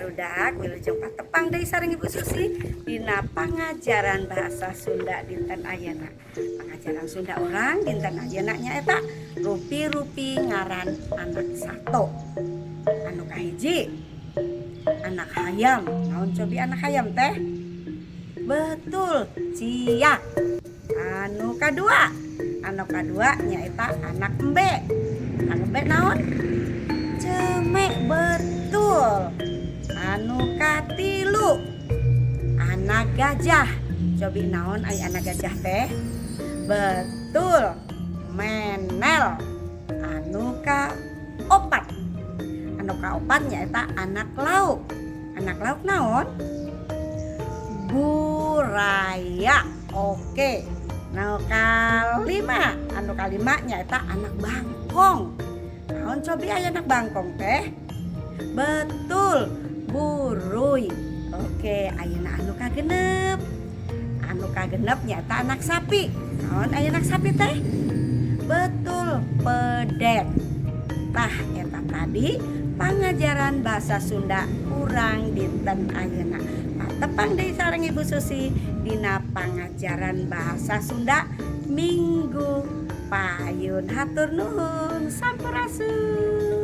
Barudak, wilujeng patepang deui sareng Ibu Susi dina pangajaran bahasa Sunda dinten ayeuna. Pangajaran Sunda urang dinten ayeuna nyaeta rupi-rupi ngaran anak sato. Anu kahiji, anak hayam. Naon cobi anak hayam teh? Betul, ciak. Anu kadua, anu kadua nyaeta anak embe. Anak embe naon? Ceme, betul. Anu katilu, anak gajah. Cobi naon ai anak gajah teh? Betul, menel. Anu kaopat, anu kaopat nyaeta anak lauk. Anak lauk naon? Buraya. Oke. Nu kalima, anu kalima nyaeta anak bangkong. Naon cobi aya anak bangkong teh? Betul, buruy. Oke, ayeuna anu kagenep. Anu kagenep nyaeta anak sapi. Naon aya anak sapi teh? Betul, pedet. Tah, eta tadi pangajaran bahasa Sunda urang dinten ayeuna. Patepang deui sareng Ibu Susi dina pangajaran bahasa Sunda minggu payun. Hatur nuhun, sampurasun.